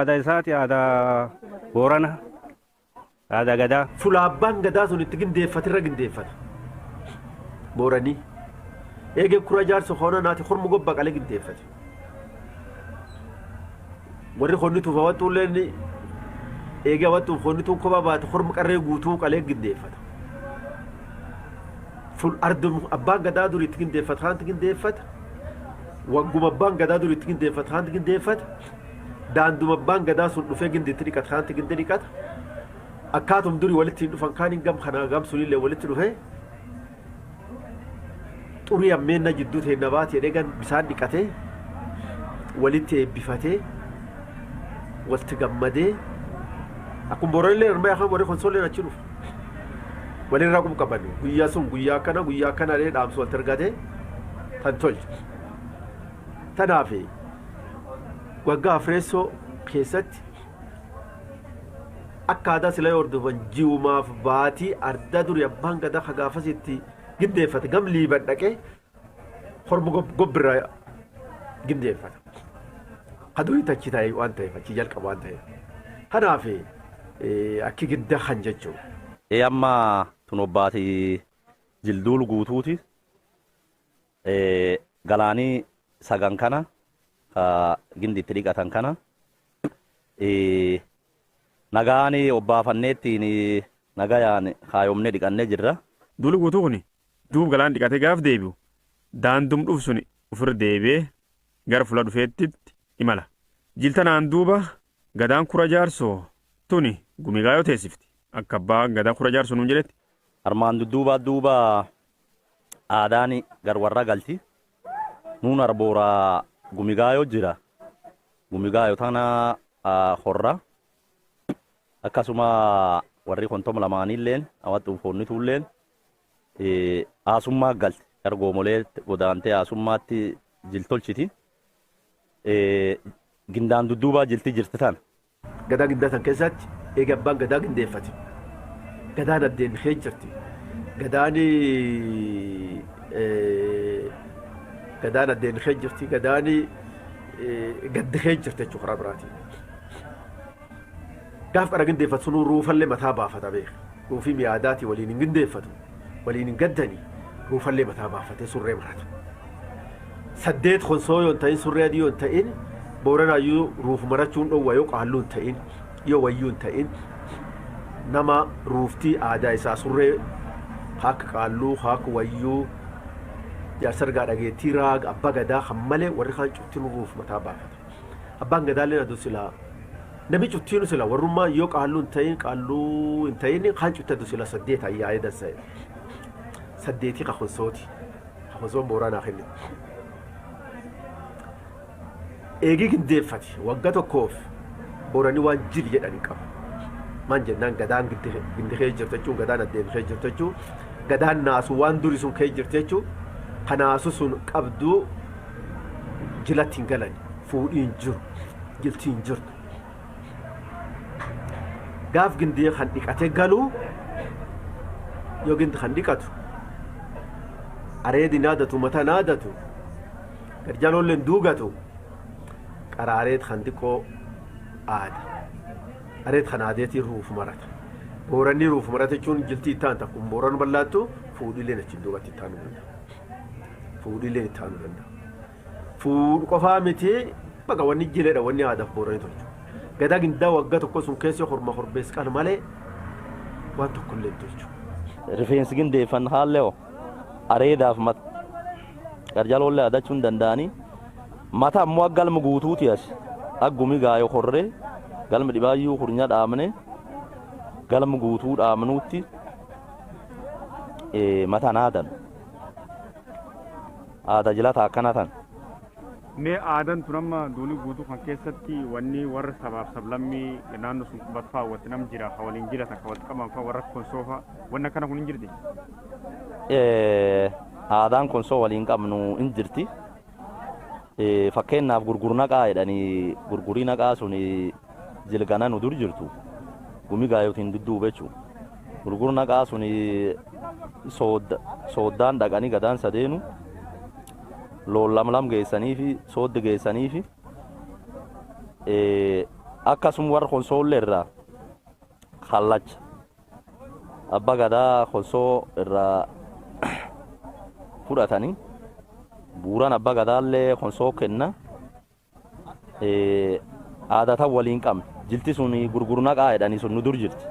Aadaa isaati, aadaa Boorana, aadaa Gadaa. Fuula abbaan Gadaa sun itti gindeeffatirra gindeeffata. Booranii. Eegee kura jaarsa hoona naati hormu gobba qalee gindeeffate. Warri honni tuufa wattuulleen eegee wattuuf honni tuun kophaa baate hormu qarree guutuu qalee gindeeffata. Ful ardum abbaan Gadaa durii itti gindeeffata haanti gindeeffata. Wagguma abbaan Gadaa durii itti gindeeffata haanti gindeeffata. Daanduma abbaan Gadaa sun dhufee ginditti dhiqata haanti gindi dhiqata. Akkaatum durii walitti hin dhufan kaaniin gam kanaa gam sunillee walitti dhufee xurii ammeenna jidduu teenna baate jedhee gan bisaan dhiqatee walitti eebbifatee walitti gammadee akkuma Booranillee hirmaa afaan warri Konsoolleen achi dhufu. Walirraa qubu qaban guyyaa sun guyyaa akkana guyyaa akkana jedhee dhaamsu walitti argatee tan tolche. Tanaaf waggaa afreessoo keessatti akka aadaa sila yoo hordofan ji'umaaf baatii ardaa durii abbaan Gadaa ka gaafasitti gindeeffate gam Liiban dhaqee horma gobbirraa gindeeffata. Ka durii achi ta'e waan ta'eef achi jalqaba waan ta'eef. Kanaaf akki gidda kan jechuudha. Amma tun obbaati jilduul guutuuti. Galaanii sagan kana ka gindi itti dhiqatan kana nagaan obbaafanneettiin nagayaan kaayomnee dhiqannee jirra. Duuli guutuu kuni duub galaan dhiqatee gaaf deebi'u daandum dhufu suni ofirra deebi'ee gara fuula dhufeetti imala. Jiltanaan duuba Gadaan kura jaarsoo tuni gumigaayoo teessifti. Akka abbaa Gadaa kura jaarsoo nuun jedhetti. Armaan dudduubaa duuba aadaan gar warra galti. Nuun arbooraa gumigaayoo jira. Gumigaayoo tana horra. Akkasuma warri kontom lamaanilleen awwaxuuf honnituulleen haasummaa galti. Gar goomolee godaantee haasummaatti jiltolchiti. Gindaan dudduubaa jilti jirti tana. Gadaa gindaa tan keessatti eega abbaan Gadaa gindeeffate. Gadaan addeen kee jirti. Gadaan gadaan addeen kee jirti. Gadaan gaddi kee jirti jechuudha karaa biraatiin. Gaaf qara gindeeffatu sunuu ruufallee mataa baafata beeka. Ruufii mi'aadaatii waliin hin gindeeffatu. Waliin hin gaddanii ruufallee mataa baafatee surree marata. 8 Konsoo yoo hin ta'in, surree adii yoo hin ta'in, Booranaayyuu ruufu marachuun dhoowwa yoo qaalluu hin ta'in, yoo wayyuu hin ta'in, nama ruuftii aadaa isaa surree akka qaalluu, akka wayyuu, jaarsa argaa dhageettii, raaga abbaa Gadaa kan malee warri kaan cuftinuu ruufu mataa baafata. Abbaan Gadaallee aduu silaa namni cuftiinu sila warrummaa yoo qaalluu hin ta'in, qaalluu hin ta'in kaan cufti aduu sila 8 ayyaa'ee dansa'e. 8 ka Konsooti. Ka Konsoon Booranaa kenne. Eegii gindeeffate wagga tokkoof Booranii waan jili jedhanii qabu. Maan jennaan Gadaan gindi kee jirtu jechuun Gadaan addeen kee jirtu jechuun Gadaan naasu waan duri sun kee jirtu jechuun ka naasu sun qabdu jilatti hin galan, fuudhii hin jiru, jiltii hin jirtu. Gaaf gindii kan dhiqate galu, yoo gindi kan dhiqatu areedi naadatu, mata naadatu, garjaloolleen duugatu, qara areed kan xiqqoo aada. Areed kan aadeetiin ruufu marata. Booranni ruufu marata jechuun jiltii itti aanta kun Booran bal'aattu fuudhiileen achiin duubatti itti aanuu danda'a. Fuudhiileen itti aanuu danda'a. Fuudhu qofaa miti, baqa wanni jileedha, wanni aadaaf Booranii tolchu. Gadaa gindaa waggaa tokko sun keessa horma horbees qal malee waan tokkollee hin tolchu. Rifeensi gindeeffan haallee areedaaf mata garjaloollee aadachuu hin danda'anii mata ammoo akka galma guutuuti as aggumi gaayo horree galmi dhibaayyuu hurnya dhaabne galma guutuu dhaabnuutti mata naadan aada jilata akkana tan. Mee aadaan tun amma duuni guutuu kan keessatti wanni warra sabaaf sablammii naannoo sun qubatu fa'aa watti nam jira ka waliin jiratan ka walitti qaban fa'aa warra Konsoo fa'aa wanni akkana kun hin jirti? Aadaan Konsoo waliin qabnu hin jirti. Fakkeenyaaf gurgur naqaa jedhanii, gurgurii naqaa sun jilgana nu dur jirtu gumi gaayotiin dudduuba jechuudha. Gurgur naqaa sun sooddaan dhaqanii Gadaan sadeenu loon lam lam geessanii fi sooddi geessanii fi Akkasuma warra Konsoollee irraa kallacha abba gadaa Konsoo irraa fudhatanii buuraan abba gadaallee Konsoo kenna. Aadaa tan waliin qabne jilti sun gurgurnaqaa jedhanii sun nu dur jirti.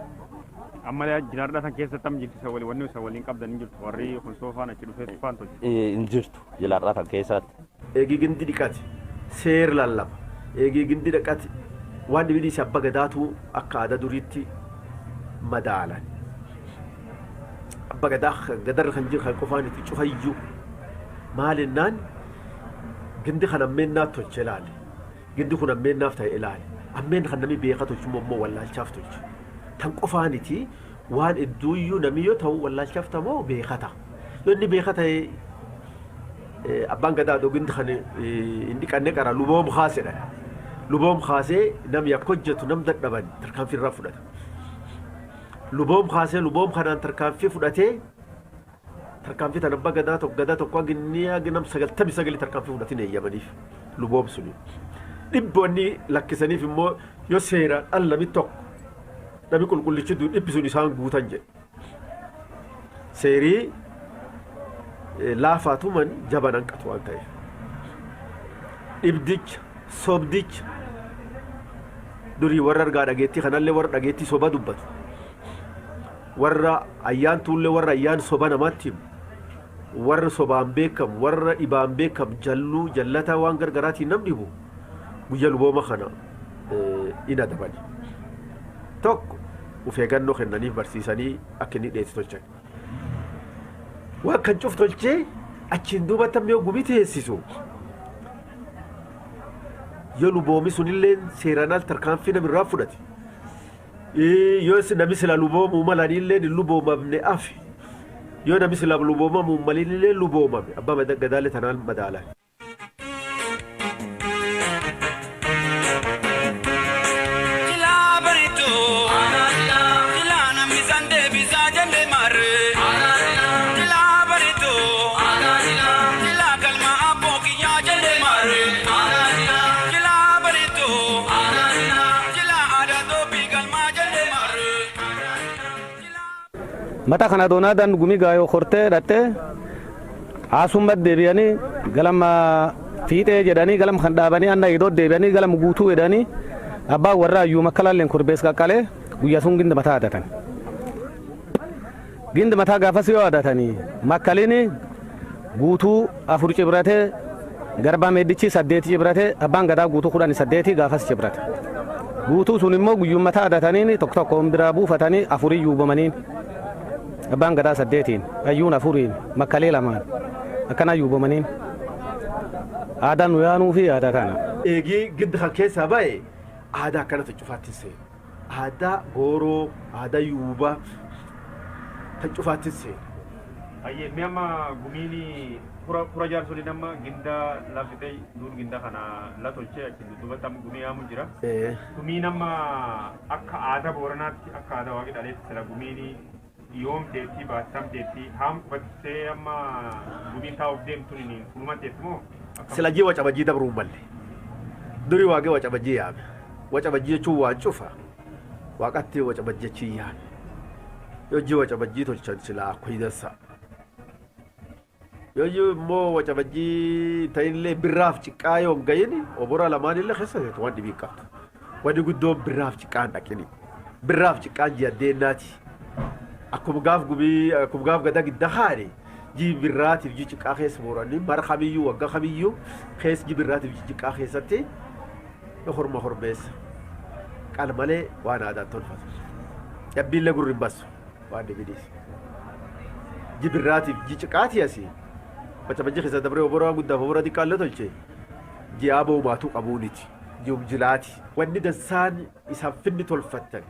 Amma jilaardhaa san keessatti amma jilti isa waliin wanni isa waliin qabdan hin jirtu, warri Konsoo faan achi dhufee faan tolche. Hin jirtu jilaardhaa tan keessatti. Eegii gindi dhiqate seer lallaba. Eegii gindi dhiqate waan dhibidii isa abba gadaatu akka aadaa duriitti madaalan. Abba gadaa gadarra kan jiru kan qofaan itti cufayyuu maal jennaan gindi kan ammeennaaf tolche ilaale. Gindi kun ammeennaaf ta'e ilaale. Ammeen kan namni beekaa tolchu immoo wallaalchaaf tolche. Tan qofaaniti waan hedduuyyuu namni yoo ta'u wallaalchaaf ta'moo beekaa ta'a. Yoo inni beekaa ta'e abbaan gadaa gindi kan hin dhiqanne qara luboom kaasedha. Luboom kaasee nam yakka hojjetu nam dadhaban tarkaanfii irraa fudhata. Luboom kaasee luboom kanaan tarkaanfii fudhatee tarkaanfii tan abbaa gadaa tokko gadaa tokko haginni haginam 99 tarkaanfii fudhatin eeyyamaniif luboom suni. Dhibboonni lakkisaniif immoo yoo seeraan al namni tokko namni qulqullichi dhibbi sun isaan guutan jedhe. Seerii laafaatuman jaban hanqatu waan ta'eef. Dhibdicha sobdicha durii warra argaa dhageettii kanallee warra dhageettii soba dubbatu. Warra ayyaan tuullee warra ayyaan soba namaatti himu. Warra sobaan beekamu warra dhibaan beekamu jalluu jallataa waan gargaraatiin nam dhibu guyya lubooma kana in adabani. Tokko of eeggannoo kennaniif barsiisanii akka inni dheessu tolchan. Waan kan cuf tolchee achiin duubatti ammoo gumii teessisu. Yoo luboomi sunillee seeraan al tarkaanfii namirraa fudhate. Yoo namni sila luboomuu malanillee hin luboomamne afi. Yoo namni sila luboomamuu malinillee luboomame abbaa gadaalee tanaan madaalan. Mata kana doonaadan gumii gaayoo hortee dhattee haasummat deebi'anii galama fiixee jedhanii galama kan dhaabanii anna idoo deebi'anii galama guutuu jedhanii abbaan warraa iyyuu makkalaalleen korbees qaqqalee guyyaa sun gindi mataa adatan. Gindi mataa gaafas yoo adatanii makkaliin guutuu 4 cibratee garbaa meeddichi 8 cibratee abbaan gadaa guutuu 18 gaafas cibrate. Guutuu sun immoo guyyuu mataa adatanii tokko tokkoon biraa buufatanii 4 yuubamaniin. Abbaan gadaa 8 ayyuun 4 makkalee 2 akkana yuubamaniin aadaan nu yaanuu fi aadaa tana. Eegii giddi kan keessaa ba'e aadaa akkanatti cufaatti seenu. Aadaa gooroo, aadaa yuubaa tan cufaatti seenu. Ayyee mi amma gumiin kura jaarsoliin amma ginda lafitee duun ginda kana la tolchee achi dudduubatti amma gumii yaamu jira. Gumiin amma akka aadaa Booranaatti akka aadaa waaqii dhaleetti sila gumiin yoom teetti baattam teetti haam qubattee amma gumiin taa'uuf deemtuun inni fuluma teetti moo? Sila jii wacabajjii dabruu malle. Durii waaqee wacabajjii yaame. Wacabajjii jechuun waan cufa. Waaqatti wacabajjii achi yaame. Yoo jii wacabajjii tolchan silaa kuidansa. Yoo jii immoo wacabajjii ta'inillee birraaf ciqqaa yoo hin gahin obora lamaanillee keessa teetu waan dhibii qabdu. Wanni guddoon birraaf ciqqaan dhaqini. Birraaf ciqqaan ji'a deennaati. Akkuma gaaf gumii akkuma gaaf gadaa gidda haadhe jii birraatiif jii ciqqaa keessa booranii mara kamiyyuu waggaa kamiyyuu keessa jii birraatiif jii ciqqaa keessatti horma hormeessa. Qal malee waan aadaan tolfatu. Yabbiillee gurri hin basu waan dhibiidis. Jii birraatiif jii ciqqaati asii. Bacabajji keessa dabree obora guddaaf obora xiqqaallee tolche. Ji'a boomaatuu qabuuniti. Ji'um jilaati. Wanni dansaan isaan finni tolfattan.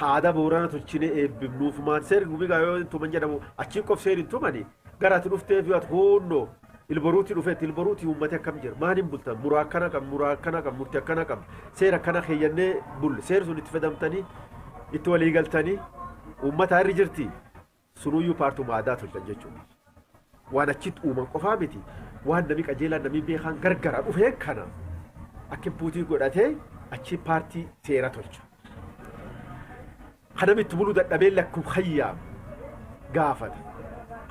Aadaa Boorana tolchinee eebbifnuuf maan seerri gumii gaayoo tuman jedhamu achiin qof seeri hin tumani gara ati dhuftee fi ati hunnoo ilboruuti dhufeetti ilboruuti uummati akkam jira maan hin bultan muraa akkana qab muraa akkana qab murtii akkana qab seera akkana keeyyannee bulle seerri sun itti fayyadamtanii itti walii galtanii uummata irri jirti sunuyyuu paartuma aadaa tolchan jechuudha. Waan achitti uuman qofaa miti waan namni qajeelaan namni beekaan gargara dhufee kana akka puutii godhatee Achi paartii seera tolcha. Kanam itti buluu dadhabee lakkum hayyaam gaafata.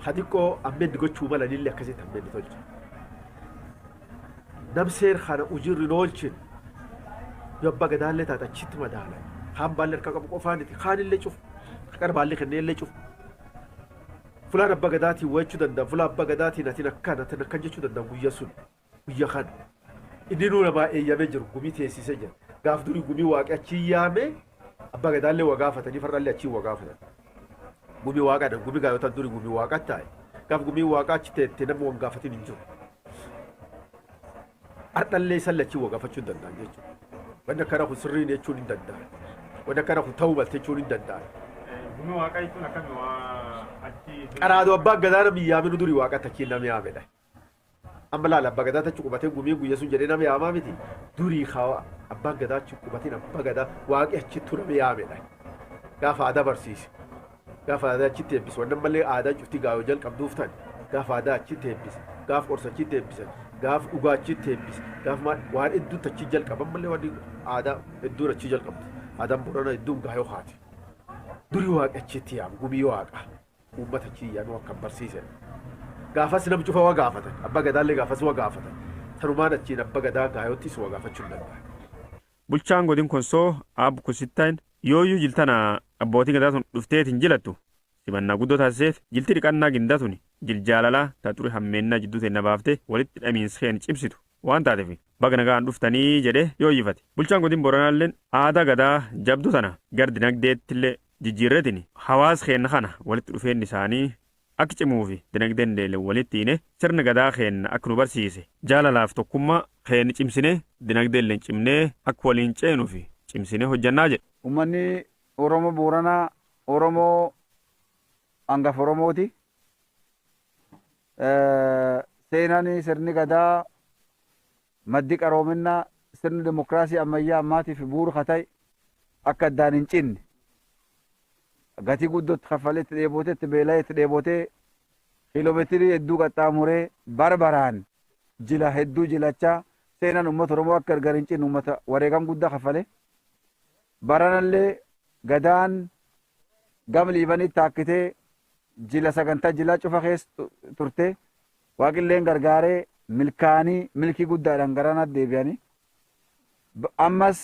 Ka xiqqoo ammeenni gochuu malanillee akkasitti ammeenni tolcha. Nam seer kana ujirri hin oolchin yoo abbaa gadaallee taate achitti madaalan. Kaan baalli harka qabu qofaaniti kaanillee cufu. Qara baalli kenneellee cufu. Fulaan abbaa gadaatiin wayachuu danda'an fulaan abbaa gadaatiin atin akkan atin akkan jechuu danda'an guyya sun guyya kana. Inni nuu namaa eeyyamee jiru gumii teessisee jira. Gaaf durii gumii waaqi achi yaame abbaa gadaallee waa gaafatanii farraallee achii waa gaafatan. Gumii waaqaadha gumii gaayotan durii gumii waaqaa taa'e. Gaaf gumii waaqaa achi teette namni waan gaafatin hin jiru. Ardhallee isallee achii waa gaafachuu hin danda'an jechuudha. Wanni akkana kun sirriin jechuun hin danda'an. Wanni akkana kun ta'uu malte jechuun hin danda'an. Gumii waaqaa jechuun akkami waa achi. Qaraadoo abbaan gadaa namni yaaminu durii waaqatti achiin nama yaamedha. Amma laala abbaa gadaa achi qubatee gumii guyya sun jedhee nama yaamaa miti. Durii haa abbaan gadaa achi qubateen abbaa gadaa waaqi achittu nama yaamedha. Gaafa aadaa barsiise. Gaafa aadaa achitti eebbisu. Wannan malee aadaa cufti gaayoo jalqabduuf ta'an. Gaafa aadaa achitti eebbise. Gaafa qorsa achitti eebbisan. Gaafa dhugaa achitti eebbise. Gaafa waan hedduutti achi jalqaban malee waan aadaa hedduun achi jalqabdu. Aadaan Booranaa hedduun gaayoo haati. Durii waaqa achitti yaamu gumii waaqa. Uummata achi yaamuu akka barsiisan. Gaafas nam cufa waa gaafatan. Abbaa gadaallee gaafas waa gaafatan. Tanumaan achiin abbaa gadaa gaayottis waa gaafachuu hin danda'an. Bulchaan godin Konsoo Aab Kusittaan yooyyuu jiltana abbootiin gadaa sun dhufteetiin jilattu simannaa guddoo taasiseef jilti dhiqannaa gindaa tuni jil jaalalaa ta xuri hammeennaa jidduu teenna baaftee walitti dhamiinsa keen cimsitu waan taateef baga nagaan dhuftanii jedhee yooyyifate. Bulchaan godin Booranaalleen aadaa gadaa jabduu tana gar dinagdeettillee jijjiirreetiin hawaasa keenna kana walitti dhufeenyi isaanii akka cimuu fi dinagdeen deele walitti hiine sirna gadaa keenna akka nu barsiise jaalalaaf tokkummaa keenni cimsinee dinagdeen cimnee akka waliin ceenuu fi cimsinee hojjannaa jedhe. Uummanni Oromoo Booranaa Oromoo hangafa Oromooti. Seenaan sirni gadaa maddi qaroominaa sirni dimokiraasii ammayyaa ammaatiif bu'uura haa ta'e akka addaan hin cinne gatii guddootti kaffalee itti dheebotee itti beela'ee itti dheebotee kiiloomeetirii hedduu qaxxaamuree barbaraan jila hedduu jilachaa seenaan uummata Oromoo akka gargar hin cinne uummata wareegam guddaa kaffalee baranallee gadaan gam liibanitti taakkitee jila sagantaa jilaa cufa keessa turte waaqilleen gargaaree milkaanii milkii guddaadhaan garanatti deebi'anii ammas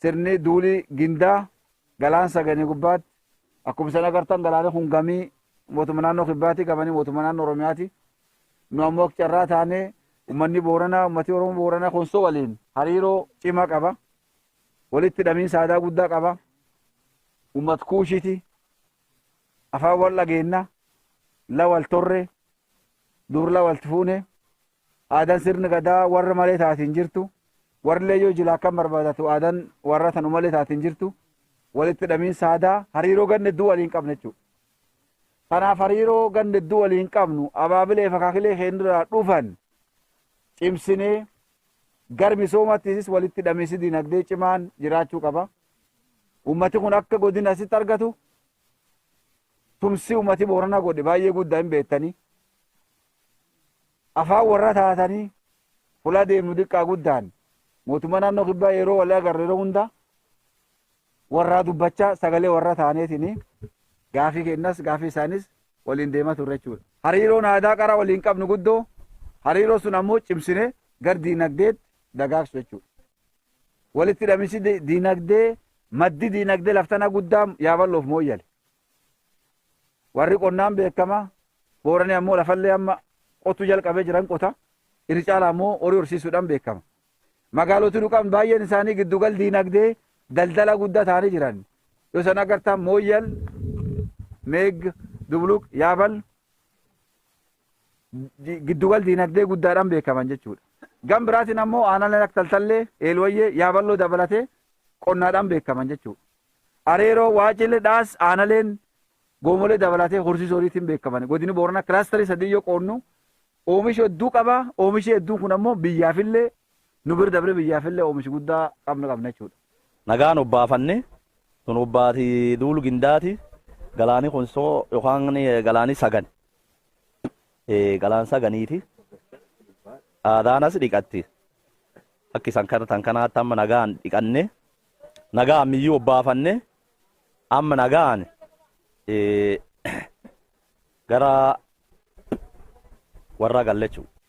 sirni duulii gindaa galaan saganii gubbaatti akkuma isaan agartan galaanni kun gamii mootummaa naannoo kibbaatti qabanii mootummaa naannoo Oromiyaati. Nu ammoo akka carraa taanee uummanni Booranaa uummati Oromoo Booranaa Konsoo waliin hariiroo cimaa qaba. Walitti hidhamiinsa aadaa guddaa qaba. Uummat kuushiti. Afaan wal dhageenna. La wal torre. Dur la wal fuune. Aadaan sirni gadaa warra malee taatiin jirtu. Warri yoo jila akkam barbaadatu aadaan warra tanu malee taatiin jirtu. Walitti hidhamiinsa aadaa hariiroo ganna hedduu waliin qabna jechuudha. Kanaaf hariiroo ganna hedduu waliin qabnu abaabilee fi akaakilee keenyarraa dhufan cimsinee gar misoomattis walitti hidhamiinsi dinagdee cimaan jiraachuu qaba. Uummati kun akka godina asitti argatu tumsi uummati Booranaa godhe baay'ee guddaa hin beektanii. Afaan warra taatanii fuula deemnu xiqqaa guddaan mootummaa naannoo kibbaa yeroo wal agarre yeroo hunda warraa dubbachaa sagalee warra taaneetiin gaafii kennas gaafii isaanis waliin deemaa turre jechuudha. Hariiroon aadaa qara waliin qabnu guddoo hariiroo sun ammoo cimsine gar diinagdeetti dagaagsu jechuudha. Walitti hidhamiinsi diinagdee maddi diinagdee laftana guddaa yaaballoof mooyyale. Warri qonnaan beekama Booranii ammoo lafallee amma qotuu jalqabee jiran qota. Irri caalaa ammoo horii horsiisuudhaan beekama. Magaalotni nu qabnu baay'een isaanii giddugal diinagdee daldala guddaa ta'anii jiran. Yoo san agartan Mooyyal, Meeg, Dubluq, Yaabal giddugal diinagdee guddaadhaan beekaman jechuudha. Gam biraatiin ammoo aanaaleen akka Taltallee, Eelwayyee, Yaaballoo dabalatee qonnaadhaan beekaman jechuudha. Areeroo, Waacilee, Dhaas, aanaleen goomolee dabalatee horsiisa horiitiin beekaman. Godini Booranaa kilaasterii sadii yoo qoonnu oomisha hedduu qaba. Oomishi hedduun kun ammoo biyyaafillee nu bira dabree biyyaafillee oomishi guddaa qabnu qabna jechuudha. Nagaan obbaafanne tun obbaati duulu gindaati galaanii Konsoo yookaan galaanii sagan galaan saganiiti aadaan as dhiqatti Akka isan kadhatan kanaatti amma nagaan dhiqanne, nagaan miyyuu obbaafanne, amma nagaan gara warra galle jechuudha.